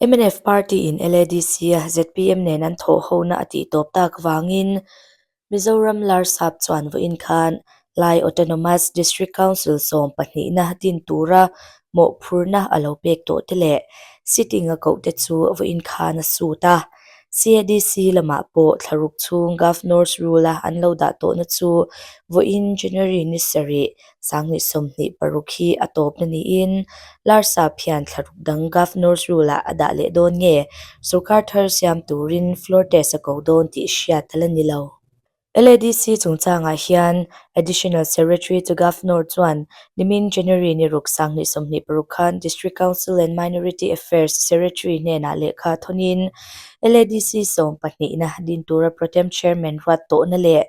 Mnf party-in LADC-a zpm nen an thawhhona a tihtawp tak vangin Mizoram Larsap chuan vawiin khan Lai Autonomous District Council 12na din tura mawhphurhna a lo pek tawh te leh sitting a koh te chu vawiin khan a sut a. CADC lamah pawh thlaruk chhung Governor's Rule-a an lo dah tawhna chu vawiin January ni sarih 2026 hi a tawpna niin Larsap hian thlaruk dang Governor's Rule-ah a dah leh dawn nge sorkar thar siam turin floor test a ko dawn tih hriat a la ni lo. LADC chungchangah hian Additional Secretary to Governor chuan nimin January ni ruk 2026 khan District Council and Minority Affairs Secretary hnenah lehkha thawnin LADC 12na din tura Protem Chairman ruat tawhna leh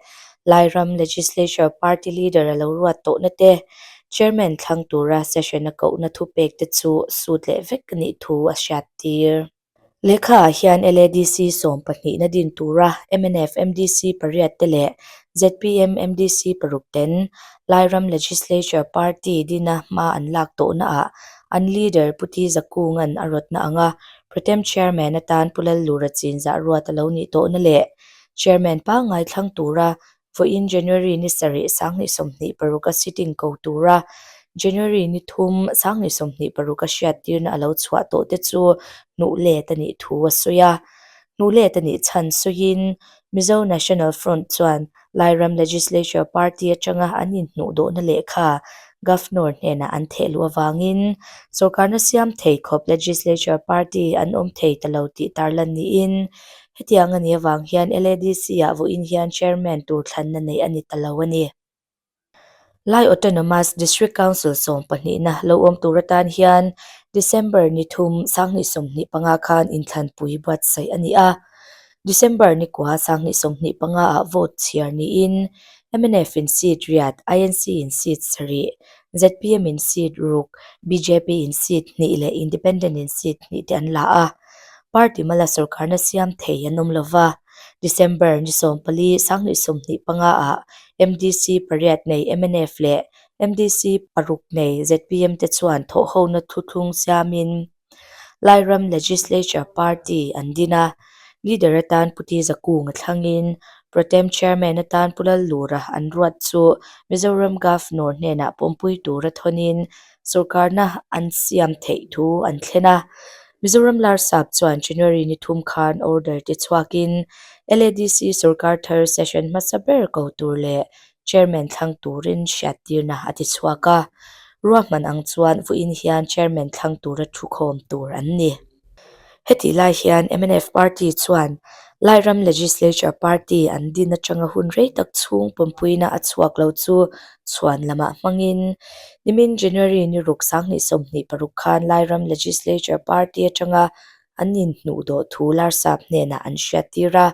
Lairam Legislature Party Leader a lo ruat tawhna te Chairman thlang tura session a kohna thupek te chu sut leh vek a nih thu a hriattir. Lehkhaah hian LADC 12na din tura mnf MDC pariat te leh zpm MDC paruk ten Lairam Legislature Party dina hma an lak tawhnaah an leader Pu T Zakunga'n a rawtna anga Protem Chairman atan Pu Lallura Chinzah ruat a lo nih tawhna leh Chairman pangngai thlang tura Vawiin January ni sarih 2026 a sitting ko tura January ni thum 2026 a hriattirna a lo chhuah tawh te chu hnuh let a nih thu a sawi a. Hnuh let a nih chhan sawiin Mizo National Front chuan Lairam Legislature Party atanga an inhnuh dawhna lehkha Governor hnenah an theh luh avangin sorkarna siam thei khawp Legislature Party an awm thei ta lo tih tarlan niin Hetiang a nih avang hian LADC-ah vawiin hian Chairman tur thlanna neih a ni ta lo a ni. Lai Autonomous District Council 12na lo awm tur atan hian December ni thum 2025 khan inthlanpui buatsaih a ni a. December ni kua 2025 ah vote chhiar niin mnf in seat riat, INC in seat sarih, zpm in seat ruk, bjp in seat hnih leh Independent in seat hnih te an la a. Party mala sorkarna siam thei an awm lova, December ni 14, 2025 ah MDC pariat nei mnf leh MDC paruk nei zpm te chuan thawhhona thuthlung siamin Lairam Legislature Party an din a, leader atan Pu T Zakunga thlangin Protem Chairman atan Pu Lallura an ruat chu Mizoram Governor hnenah pawmpui tura thawnin sorkarna an siam theih thu an thlen a. Mizoram Larsap chuan January ni thum khan order ti chhuakin LADC sorkar thar session hmasa ber ko tur leh Chairman thlang turin hriattirna a ti chhuak a. Ruahman ang chuan vawiin hian Chairman thlang tura thukhawm tur an ni. Hetih lai hian mnf party chuan Lairam Legislature Party an din atanga hun rei tak chhung pawmpuina a chhuak lo chu chhuan lamah hmangin nimin January ni ruk 2026 khan Lairam Legislature Party atanga an inhnuh dawh thu Larsap hnenah an hriattir a.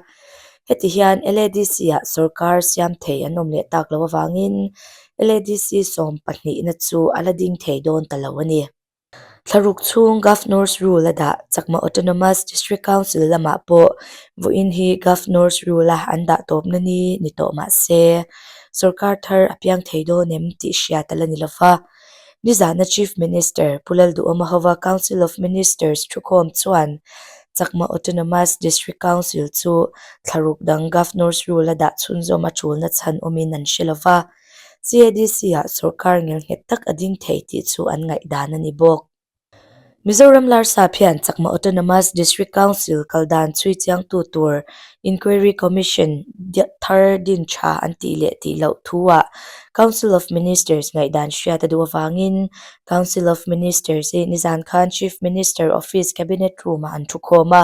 Heti hian LADC-ah sorkar siam thei an awm leh tak loh avangin LADC 12na chu a la ding thei dawn ta lo a ni. Thlaruk chhung Governor's Rule a dah Chakma Autonomous District Council lamah pawh vawiin hi Governor's Rule a an dah tawpna ni ni tawh mah se sorkar thar a piang thei dawn em tih hriat a la ni lova. Nizana Chief Minister Pu Lalduhawma hova Council of Ministers thukhawm chuan Chakma Autonomous District Council chu thlaruk dang Governor's Rule a dah chhunzawm a tulna chhan awmin an hre lova. CADC-ah sorkar ngelnghet tak a ding thei tih chu an ngaihdan a ni bawk. Mizoram Larsap hian Chakma Autonomous District Council kal dan chhui chiangtu tur Inquiry Commission thar din tha an tih leh tih loh thu-ah Council of Ministers ngaihdan hriat a duh avangin Council of Ministers hi nizan khan Chief Minister Office Cabinet Room-ah an thukhawm a.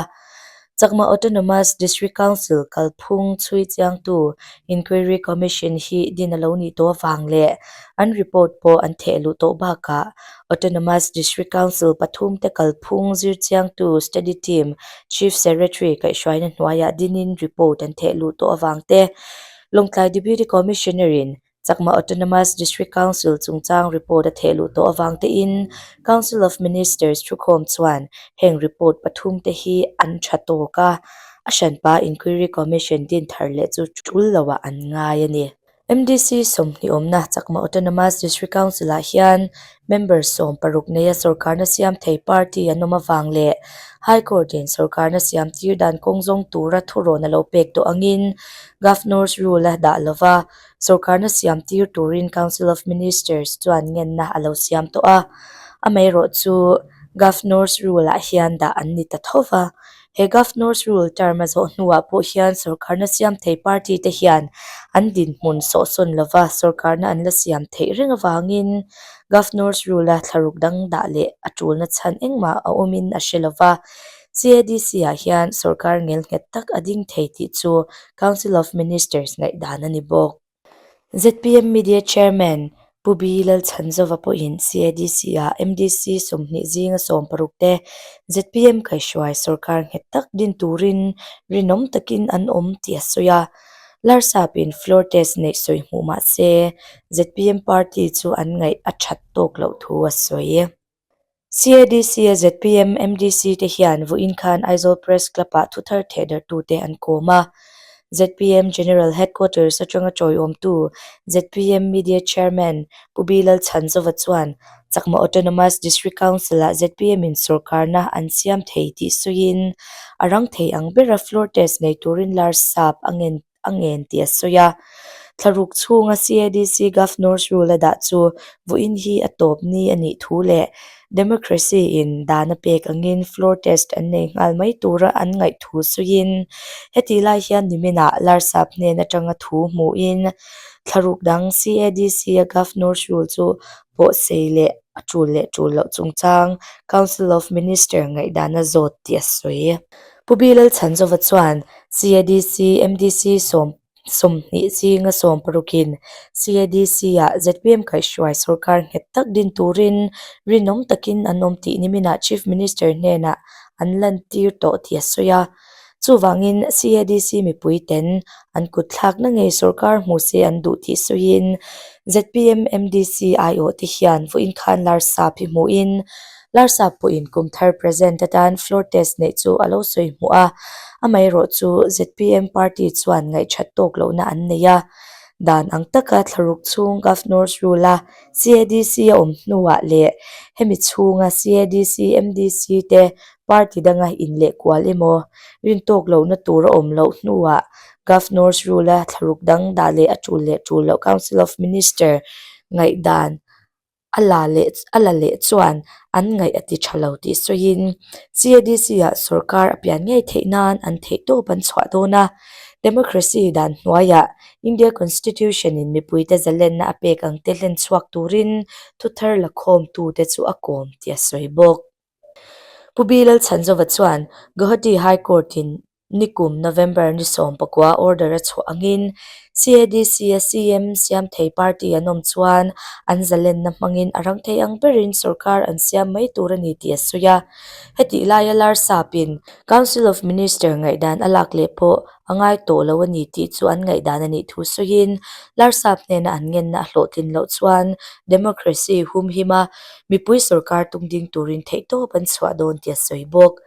Chakma Autonomous District Council kalphung chhui chiangtu Inquiry Commission hi din a lo nih tawh avang leh an report pawh an theh luh tawh bakah Autonomous District Council pathum te kalphung zir chiangtu Study Team Chief Secretary kaihhruaina hnuaiah dinin report an theh luh tawh avang te Lawngtlai Deputy Commissioner-in Chakma Autonomous District Council chungchang report a theh luh tawh avang tein Council of Ministers thukhawm chuan heng report pathum te hi an tha tawk a, a hranpa Inquiry Commission din thar leh chu tul loah an ngai a ni. MDC 20 awmna Chakma Autonomous District Council-ah hian member 16 neia sorkarna siam thei party an awm avang leh High Court-in sorkarna siam tir dan kawng zawng tura thurawn a lo pek tawh angin Governor's Rule a dah lova sorkarna siam tir turin Council of Ministers chuan ngenna a lo siam tawh a. Amaherawhchu Governor's Rule-ah hian dah an ni ta tho va. He Governor's Rule term a zawh hnuah pawh hian sorkarna siam thei party te hian an dinhmun sawhsawn lova sorkarna an la siam theih reng avangin Governor's Rule a thlaruk dang dah leh a tulna chhan engmah a awmin a hre lova. CADC ah hian sorkar ngelnghet tak a ding thei tih chu Council of Ministers ngaihdan a ni bawk. Zpm Media Chairman Pu B Lalchhanzova pawhin CADC-ah MDC 20 zinga 16 te zpm kaihhruai sorkar nghet tak din turin rinawm takin an awm tih a sawi a. Larsapin floor test neih sawi hmuh mah se zpm party chu an ngaih a that tawk loh thu a sawi. CADC-a zpm MDC te hian vawiin khan Aizawl Press Club-ah thuthar thehdarhtute an kawm a. Zpm General Headquarters atanga tawiawmtu zpm Media Chairman Pu B Lalchhanzova chuan Chakma Autonomous District Council-ah zpm-in sawrkarna an siam thei tih sawiin a rang thei ang bera floor test nei turin Larsap a ngen a ngen tih a sawi a. Thlaruk chhunga CADC Governor's Rule a dah chu vawiin hi a tawp ni a nih thu leh Democracy in dan a pek angin floor test an nei nghal mai tura an ngaih thu sawiin hetih lai hian niminah Larsap hnen atanga thu hmuhin thlaruk dang CADC a Governor's Rule chu pawhsei leh a tul leh tul loh chungchang Council of Minister ngaihdan a zawt tih a sawi. Pu B Lalchhanzova chuan CADC MDC 20 zinga 16 in CADC-ah zpm kaihhruai sorkar nghet tak din turin rinawm takin an awm tih niminah Chief Minister hnenah an lantir tawh tih a sawi a. Chuvangin CADC mipui ten an kut thlakna ngei sorkar hmu se an duh tih sawiin zpm MDC aiawh te hian vawiin khan Larsap hi hmuhin Larsap pawhin kum thar present atan floor test neih chu a lo sawi hmuh a, amaherawhchu zpm party chuan ngaihthat tawk lohna an nei a. Dan ang taka thlaruk chhung Governor's Rule a CADC a awm hnuah leh hemi chhunga CADC MDC te party danga inlehkual emaw rintawk lohna tur a awm loh hnuah Governor's Rule a thlaruk dang dah leh a tul leh tul loh Council of Minister ngaihdan a la leh a la leh chuan an ngaih a ti tha lo tih sawiin CADC-ah sorkar a pian ngei theih nan an theihtawp an chhuah dawn a. Democracy dan hnuaiah India Constitution-in mipuite zalenna a pek ang te hlen chhuak turin thuthar lakhawmtute chu a kawm tih a sawi bawk. Pu B Lalchhanzova chuan Guwahati High Court-in Nikum November ni 19 order a chhuah angin CADC-a CM siam thei party an awm chuan an zalenna hmangin a rang thei ang berin sorkar an siam mai tur a ni tih a sawi a. Hetih laia Larsapin Council of Minister ngaihdan a lak leh pawh a ngai tawh lo a ni tih chu an ngaihdan a nih thu sawiin Larsap hnena an ngenna a hlawhtlin loh chuan democracy humhim a mipui sorkar tung ding turin theihtawp an chhuah dawn tih a sawi bawk.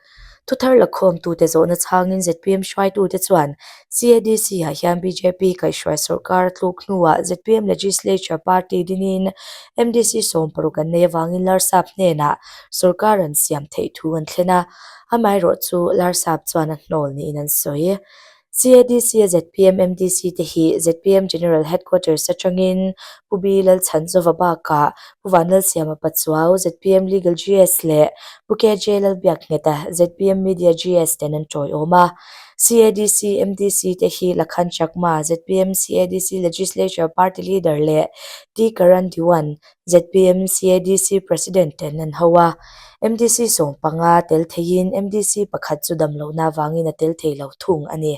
Thuthar lakhawmtute zawhna chhangin zpm hruaitute chuan CADC-ah hian bjp kaihhruai sorkar a tluk hnuah zpm Legislature Party dinin MDC 60 an nei avangin Larsap hnenah sorkar an siam theih thu an thlen a, amaherawhchu Larsap chuan a hnawl niin an sawi. CADC-a zpm MDC te hi zpm General Headquarters atangin Pu B Lalchhanzova bakah Pu Vanlalsiama Pachuau, zpm Legal GS leh Pu KJ Lalbiakngheta, zpm Media GS ten an tawiawm a. CADC MDC te hi Lakhan Chakma, zpm CADC Legislature Party Leader leh T Karan Diwan, zpm CADC President ten an ho a. MDC 15 tel theiin MDC pakhat chu damlohna avangin a tel thei lo thung a ni.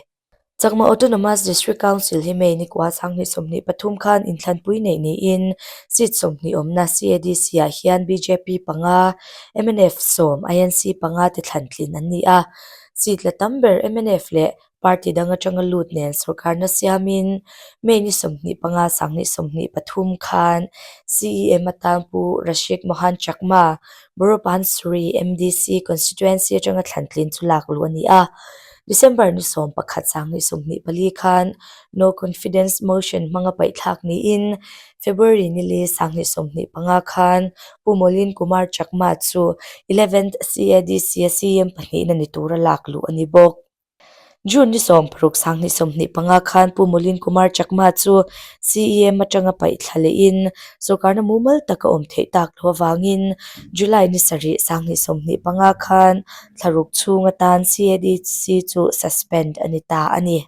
Chakma Autonomous District Council hi May nikua 2023 khan inthlanpui neih niin seat 20 awmna CADC-ah hian bjp panga, mnf 10, INC panga te thlan tlin an ni a. Seat la tam ber mnf leh Party dang atanga lut nen sorkarna siamin May ni 25 2023 khan CEM atan Pu Rashik Mohan Chakma, Boropansuri MDC constituency atanga thlan tlin chu lak luh a ni a. December ni 11 2024 khan No Confidence Motion hmanga paihthlak niin February ni li 2025 khan Pu Molin Kumar Chakma chu Eleventh CADC-a CM pahnihna ni tura lak luh a ni bawk. June ni 16 2025 khan Pu Molin Kumar Chakma chu CEM atanga paihthla lehin sorkarna mumal taka awm theih tak loh avangin July ni 7 2025 khan thlaruk chhung atan CADC chu suspend a ni ta a ni.